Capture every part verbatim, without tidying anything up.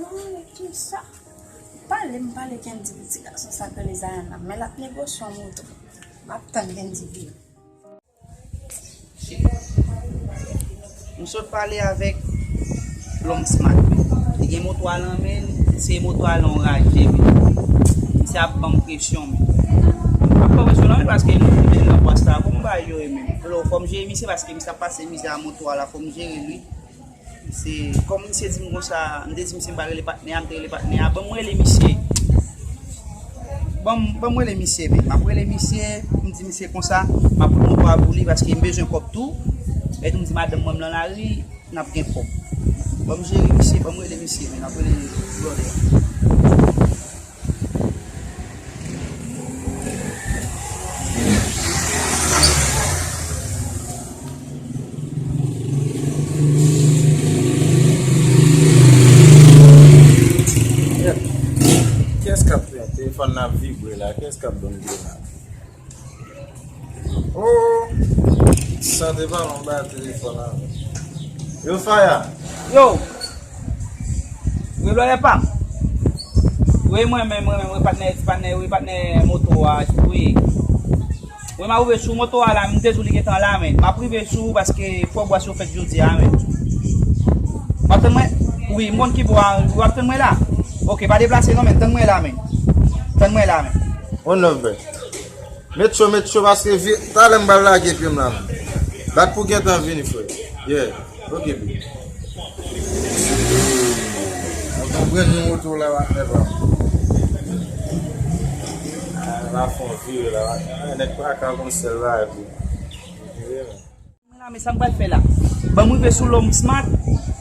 Mwen, kisa? Pale, m pale Kendy pou ti gason sa k rele Zayan nan. Men l ap negosye yon moto. M ap tann Kendy vini. M sot pale avèk Lòm Smat. Li gen moto a nan men l, se moto a l anraje, men. Misye ap ban m presyon, men. M ap ban presyon nan men paske nou menm nan bwat sa, kòman bagay yo ye menm? Fò m jere misye paske misye ap pase mizè a moto a la, fò m jere l, wi. Se kòm misye di m konsa, m te di misye m pral rele patnè a, m te rele patnè a, ban m rele misye. Ban m, ban m rele misye, men. M ap rele misye, m di misye konsa, m ap pran moto a pou li, paske m bezwen kòb tou. Epi m di madanm mwen m nan lari, n ap gen kòb. Ban m jere misye, ban m rele misye, men. M ap rele blòdè a. Kiyès k ap pran telefòn nan ap vibre la? Kiyès k ap ban m grenad? Oh! Sante pa m bay telefòn la. Yo, Faya! Yo! Wi, blòdè pa m. Wi, mwen menm, mwen menm, wi, patnè, ti patnè, wi, patnè moto a, wi. Wi, m ap rive sou moto a la, m te di w li gentan la, men. M ap rive sou ou paske fò bwasyon fèt jodi a, men. W ap tann mwen? Wi, m konn ki bò a, w ap tann mwen la? Oke, pa deplase non, men, tann mwen la, men. Tann mwen la, men. One love, bro. Met cho, met cho, paske vi-, talè m pral lage pye m la, men. Bat pou gentan vini, frè. Yeah. Ok, bro. Mwen konprann nou moto la, patnè pa m. Ah, la fè yon vire la, patnè. Ah, nèg pa ka konn sèl la, epi. Vire la. Mwen la, men sa m pral fè la. Ban m rive sou Lòm Smat,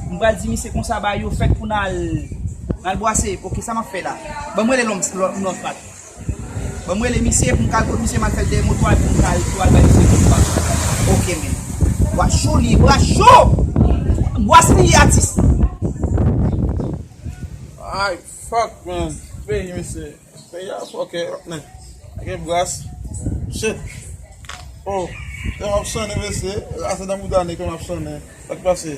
m pral di misye konsa bagay yo fèt pou n al, n al bwase. Ok, sa m ap fè la? Ban m rele Lòm, Lòm, Lòm Smat. Ban m rele misye pou m ka al kot misye, m al fè l dèyè moto a, pou m ka al, pou al bay misye moto a. Ok, men. Bwa cho li ye, bwa cho! Bwas li ye, atis. Ay, fuck, man. Peyi, mesye. Peyi a fòkè, men. Gen bras. Shit. Oh, lè m ap sonnen, mesye. Ase nan mouda nèg, lè m ap sonnen. Sa k pase?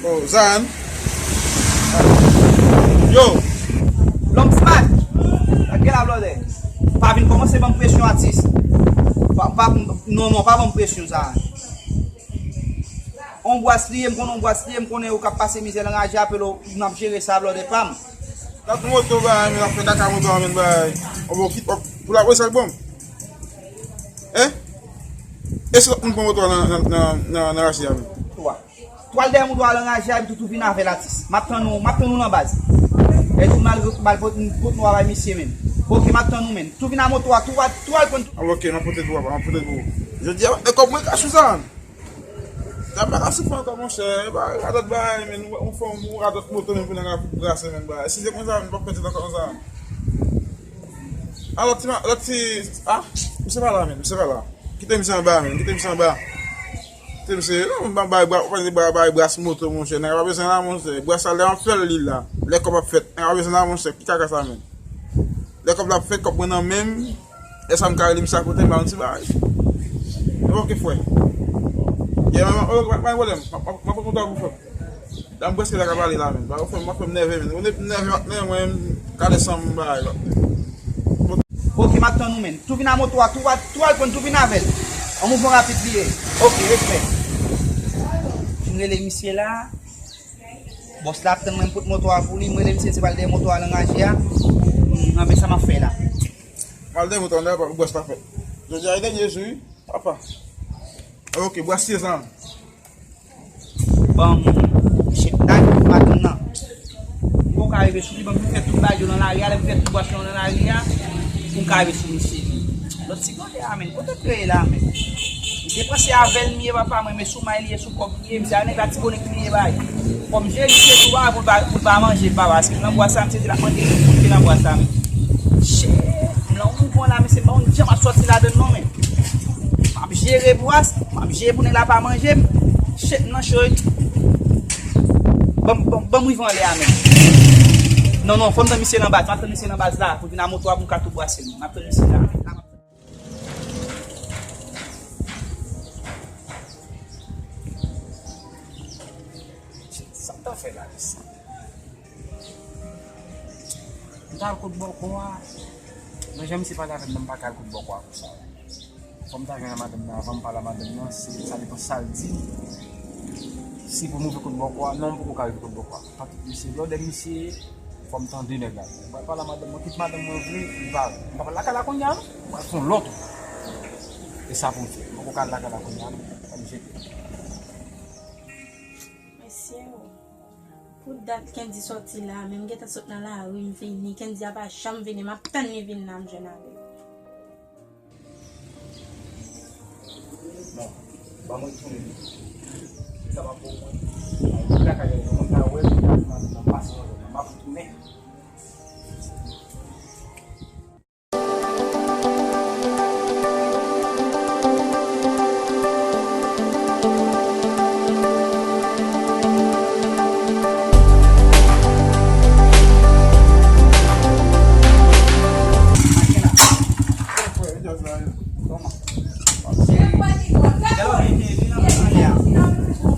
Oh, Zan. Yo. Lòm Smat. Sa k gen la, blòdè? Pa vin kòmanse ban m presyon, atis. Pa, pa, non, non, pa ban m presyon, Zan. On bwas li ye, m konnen on bwas li ye, m konnen ou k ap pase mizè nan raje a, pelo, n ap jere sa, blòdè pa m. Dat moto ba, men ap fè kaka moto a, men bay. On bon kit, pou la polis al bon. Hein? E si lòt moun pran moto a nan, nan, nan, nan, nan raje a, men? Twa. Twa l dèyè moto a nan raje a, epi toutou vin avè l, atis. M ap tann ou, m ap tann ou nan baz. E tou m al, m al pot, pot nou a bay misye, men. Ok, m ap tann ou, men. Tou vin a moto a, tou al, tou al pran. Ah, ok, m ap pote pou ou, m ap pote pou ou. Jodi a, e kòb mwen ka sou sa. Sa pa ka soufri ankò, monchè. E pa radòt bagay, men nou, nou fè yon radòt moto, men pou nèg la fout brase, men bagay. Si se konsa, men pa pèdi ankò konsa. A, lòt ti, lòt ti, a, misye pa la, men, misye pa la. Kite misye anba, men, kite misye anba. Kite misye, non, pa bay bra, pa bay, bay bras moto, monchè. Nèg la pa bezwen la, monchè. Bras la, lè m ap fè l, li la. Lè kòb ap fèt, nèg la pa bezwen la, monchè. Ki kaka sa, men? Lè kòb la ap fèt, kòb mwen nan men m. E sa m ka rele misye akote m, ba yon ti bagay. E ok, frè. Yeah, man, man, man, man, pwoblèm. M ap, m ap, m ap kontan pou frè. La m prèske pa ka pale la, men. Ba, frè m, m ap fè m nève, men. Ou nève, patnè, mwen, m ka desann m bagay la. Ok, m ap tann ou, men. Tou vin a moto a, tou a, tou al pran, tou vin avè l. An mouvman rapid li ye. Ok, respè. M rele misye la. Bòs la ap tann mwen, m pot moto a pou li, m rele misye, se pral dèyè moto a nan raje a. Hmm, anben sa m ap fè la. M al dèyè moto a, bòs pa fèt. Jodi a, e dènye jou, wi, papa. Ok, bwasye zam. Ban m chèk tag madanm nan. Pou w ka rive sou li, ban m fè tout bagay yo nan lari a, lè m fè tout bwasyon nan lari a, pou m ka rive sou misye. Lòt ti blòdè a, men, kote l kreye la, men? Misye panse avè l m ye, papa mwen, men sou may li ye, sou kòb li ye, misye a nèg la ti bonik li ye bay. Fò m jere misye tou a, pou l pa, pou l pa manje, papa, paske nan bwat sa, misye di l ap manje tout moun ki nan bwat sa, men. Shit, m nan yon mouvman la, mesye, m pa konn jan m ap sòti ladann non, men. M ap jere bwat, m ap jere pou nèg la pa manje m. Shit, m nan cho wi. Ban m, ban m, ban m rive anlè a, men. Non, non, fò m tann misye nan baz, m ap tann misye nan baz la, pou l vin a moto a, pou m ka tou bwase l, men. M ap tann misye la, men. Sa m ta fè la, mesye? M t al kot bòkò a. Nan jan misye pale avè m nan, m pa ka al kot bòkò a konsa. Fò m ta jwenn a madanm nan avan m pale a madanm nan, se, sa depann sa l di m. Si pou m rive kot bòkò a, non, m poko ka rive kot bòkò a. Paske misye, lòdè misye, fò m tande nèg la. M pral pale a madanm mwen, kit madanm mwen vle, li pa vle. M pa pral lakay la kounye a, non. M pral fè yon lòt. E sa pou m fè. M poko ka al lakay la kounye a, non. Fò m jete. Mesye o, pou dat Kendy sòti la, men m gentan sot nan lari, m vini. Kendy a pa janm vini, m ap tann li vin la, m jwenn avè l. Non, ban mwen tounen. Sa pa pou mwen. Mwen lakay yo, mwen ta wè, mwen ta fè nan pase yon jounen. M ap tounen.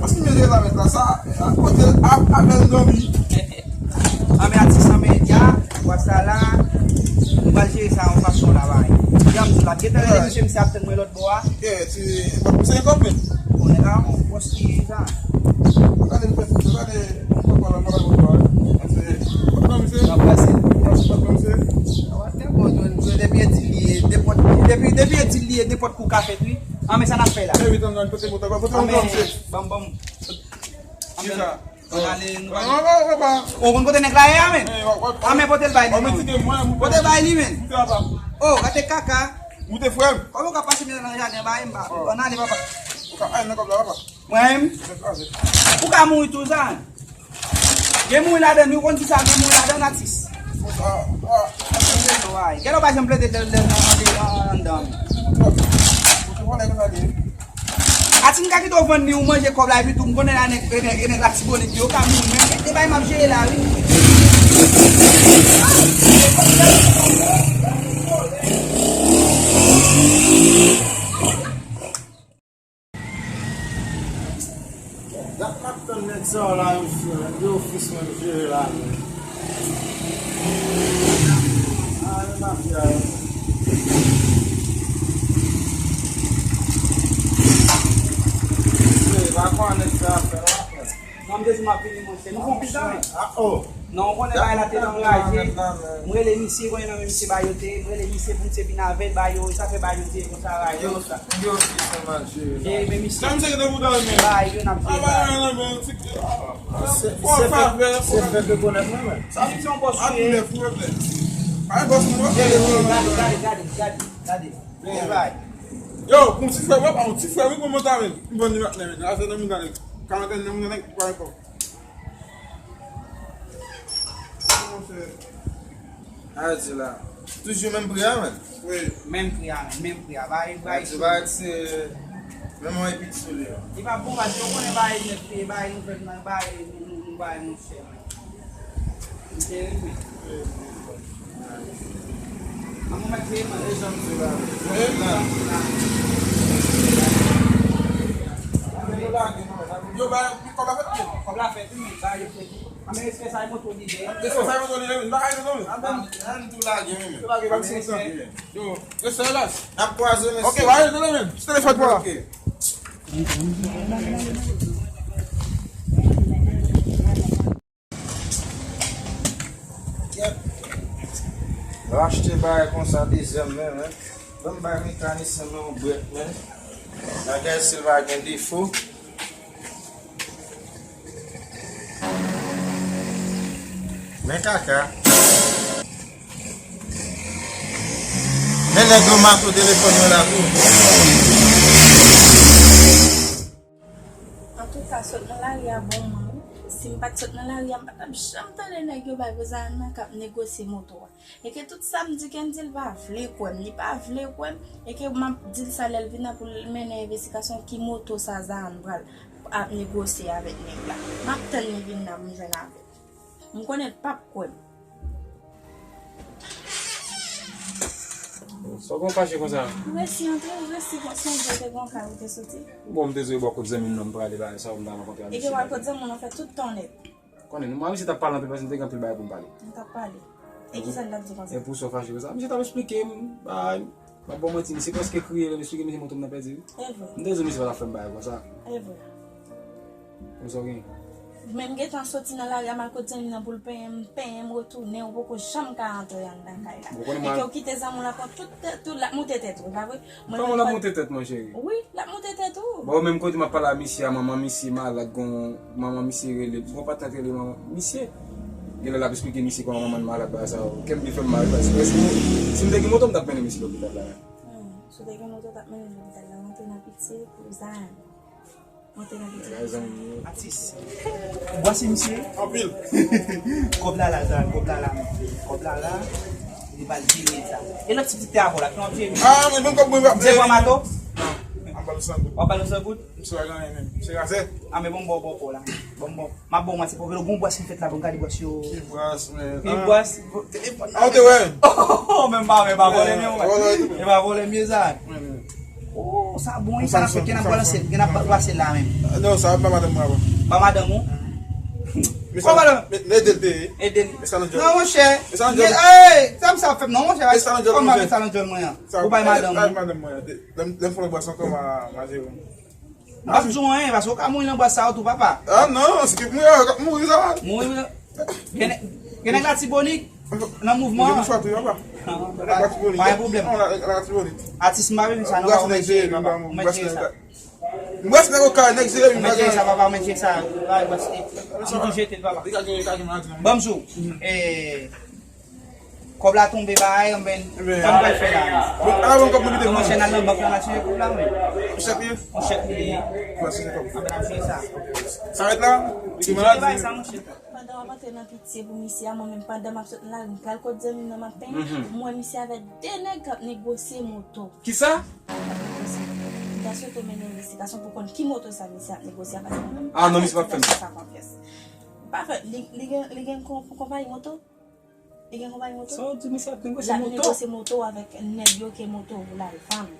Paske mwen te la mèt la sa, kote ap, apèl dòmi. Anben atis an medya, wè sa la, nou pral jere sa yon fason la bay. Jan m di la, gentan rele misye, misye ap tann mwen lòt bò a. Ke ti, bon, misye gen kòb, men. Bon, nèg la, yon pwostye sa. Gade, misye, gade, papa la, mwen la, mwen la. Misye, non, misye. Nan pase. Misye. Depi e di li ye, nenpòt, depi, depi e di li ye, nenpòt kou ka fèt, wi. Anben sa n ap fè la. Anben, ban m, ban m. Anben, ann ale, nou va. Ou konn kote nèg la ye a, men? Anben, pote l bay li, non. Pote bay li, men. Oh, gade kaka. Ou te frè m. Kòman ou ka pase mizè nan jaden bay m, ba? Ann ale, papa. Ou ka al nan kòb la, papa. Mwen menm? Ou ka mouri tou, sa. Gen mouri ladann, wi, ou konn kisa gen mouri ladann, atis. Gèt ou pa janm plede dèl dèl nan anndan. Atis, m ka kite w vann li, ou manje kòb la, epi tou, m konnen la nèg, nèg, nèg Latibonit, yo ka mouri, men se bay m ap jere la, wi. Dat m ap tann nèg sa yo la, yo fè, de ofis mwen jere la menm. Ah, men mafya yo. Mesye, pa kwè nèg sa ap fè, w ap fè. Non, m te di m ap vini, monchè. Nou fè yon pizza, men. Ah, oh. Non, ou konnen bagay la te anraje. M rele misye, konnen nan men misye ba yo te. M rele misye pou misye vin avè l ba yo. E sa fè ba yo te konsa raje konsa. Yo, yo, se mal jere la. E, men misye. Sa misye gen nan bouda l, men. Ba yo n ap jere. Ah, ba yo nan men, ti, ah, se, se fè, se fè rekonèt mwen, men. Sa misye yon bòs, wi. Pa yon bòs, mwen. Gade, gade, gade, gade, gade. Yo, pou yon ti frè, wè, pa yon ti frè, wi, pou mwen ta, men. M vann li matnè, men. Afè nan mouda nèg. Karantèn nan mouda nèg, pa yon kòb. Sa di la. Toujou menm pri a, men. Wi. Menm pri a, men, menm pri a. Bay, bay. Sa di bay, se menm yon epi sou li. Li pa bon, paske yo konnen bay nèt, bay nou fèt nan, bay nou, nou, nou bay nou chè, men. M te renmen. An mwen mèt veye, men. E jan m di la. Wi. Yo bay, kòb la fèt, men. Kòb la fèt, wi, men. Bay yo fèt. Anben, respè sa, e moto lide. Respè sa, e moto lide, wi. Bagay yo, wi. Anben, ann tou lage, wi, men. Yo, respè la. N ap kwaze, mesye. Ok, bagay yo, men. Ti telefòn pa la. Ok. Kèt. Yo achte bagay konsa dezyèm men, men. Ban m bay mekanisyen nan yon brèk, men. Bagay si l pa gen defo. Men kaka. Men nèg yo mato telefòn yo la tou. Antouka, sot nan lari a bon mwen, wi. Si m pa t sot nan lari a, m pa t ap janm tande nèg yo bay vouzan nan k ap negosye moto a. E ke tout sa m di Kendy, l pa vle kwè m, li pa vle kwè m. E ke m ap di l sa lè l vin la pou l mennen envestigasyon ki moto sa Zaan pral ap negosye avèk nèg la. M ap tann li vin la pou m jwenn avè l. M konnen l p ap kwè m. Sa w konn fache konsa? Ou resi antre, ou resi sonje te gon kay ou te soti? Bon, m te sou bò kot zanmi m nan, m prale ba sa, m ta rankontre ak misye. E ke w al kot zanmi w nan fè tout tan nèt. Konnen, mwen, misye t ap pale anpil, paske m te gen anpil bagay pou m pale. M t ap pale. E kisa l t ap di konsa? E pou sa w fache konsa? Misye t ap esplike m, bay, m ap ba w manti, misye prèske kriye lè m esplike misye moto m nan pèdi wi. E vre. M te di misye pa t ap fè m bagay konsa. E vre. Konsa w gen? Men m gentan soti nan lari a, m al kot zanmi m nan pou l penyen m, penyen m retounen, ou poko janm ka antre anndan kay la. Bon, konnen e ke w kite zanmi w la pran tout tèt ou, l ap moute tèt ou, pa vre? Mwen menm, kòman l ap moute tèt mwen, cheri? Wi, l ap moute tèt ou. Bon, menm kote m ap pale a misye a, manman misye malad, gon manman misye rele, gon patnè t rele manman misye. Genlè l ap esplike misye kòman manman l malad, bagay sa yo. Kè m vin fè m mal, paske si m te gen moto, m t ap mennen misye lopital la. Hmm, si w te gen moto, w t ap mennen l lopital la, rantre nan pitye pou Zayan. Rantre nan pitye pou Zayan. Atis. Ou bwase misye? Anpil. Kòb la la, Zayan, kòb la la. Kòb la la. Li pa l jere sa. E lòt ti pitit te avè w la, ki w ap jere? Ah, men menm kòb mwen, mwen ap jere. Mwen ap ba l san goud. W ap ba l san goud? Misye pa gen anyen menm. Misye razè. Ah, men bon, bon, bon, bon la. Bon, bon. M ap ba w manti, pòkè gon bwase ki fèt la, bon, gade bwase yo. Ki bwase, men? Ki bwase? Ah, ou te wè? Oh, men pa, men pa vòlè, men, wè. E pa vòlè, men sa. Oh, sa bon, wi, sa n ap fè, gen n ap balanse, gen n ap balanse la menm. Non, sa pa madanm mwen avan. Pa madanm ou? Kòman madanm? Ede l peye. Ede l. Non, monchè. Ey, sa m sa fè m, non, monchè. Kòman sa nan djòl mwen an? Ou bay madanm ou? Madanm mwen an. Lè m fè lòt bwase ankò, m a, m a jere. M p ap di w anyen, paske w ka mouri nan bwase sa yo tou, papa. Ah, non, se ki mouri, w ap mouri, sa va. Mouri, gen, gen nèg Latibonit, nan mouvman an. Gen mouchwa tou, papa. Pa gen pwoblèm. Atis, m pa bezwen sa, non, papa, ou mèt jere sa. M wè se nèg okay, nèg serye, m pa gen. Ou mèt jere sa, papa, ou mèt jere sa. Bay, bwase. M tou jete l, papa. Li ka gen, li ka gen maladi, non. Ban m di w. Eh, kòb la tonbe, bay, anben, sa m pral fè la? Ala, bon, kòb mwen kite. Monchè, n al nan bank la, n al chanje kòb la, men. Yon chèk li ye? Yon chèk li ye. Anben, n ap jere sa. Sa rèt la? Li gen maladi? Bay sa, monchè. Pandan w ap antre nan pitye pou misye a, mwen menm, pandan m ap sot nan lari, m pral kot zanmi m nan, m ap penyen, m wè misye avèk de nèg k ap negosye moto. Kisa? M ta swete w mennen l isit la, se pou konn ki moto sa misye ap negosye a, paske mwen menm, ah, non, misye p ap fè m sa konfyans. Pa fè, li, li gen, li gen kon-, konpayi moto? Li gen konpayi moto? Sa w di, misye ap negosye moto? L ap negosye moto avèk nèg yo ke moto pou l al vann.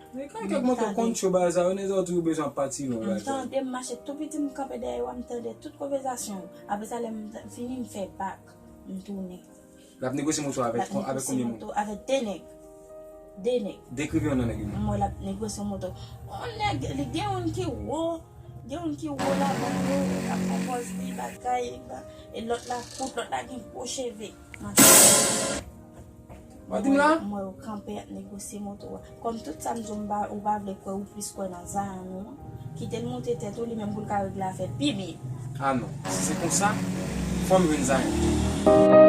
Men kèk moto konn cho bagay sa yo, nèg sa yo toujou bezwen ap pati non, bagay sa yo. M tande, m mache tou piti, m kanpe dèyè yo, m tande tout konvèsasyon yo. Apre sa, lè m fini, m fè bak, m tounen. L ap negosye moto avèk, avèk konbyen moun? L ap negosye moto avèk de nèg. De nèg. Dekrive youn nan nèg yo. M wè l ap negosye moto. Yon nèg, li gen youn ki wo, gen youn ki wo ladan yo, l ap fè pòz li, bagay, e lòt la kout, lòt la gen gwo cheve. Mwen di m la? M wè yo kanpe ap negosye moto a. Kòm tout sa m di w, m pa, ou pa vle kwè, ou plis kwè nan Zayan ou an. Kite l monte tèt ou, li menm pou l ka regle afè l pi byen. Ah non, si se konsa, fò m jwenn Zayan.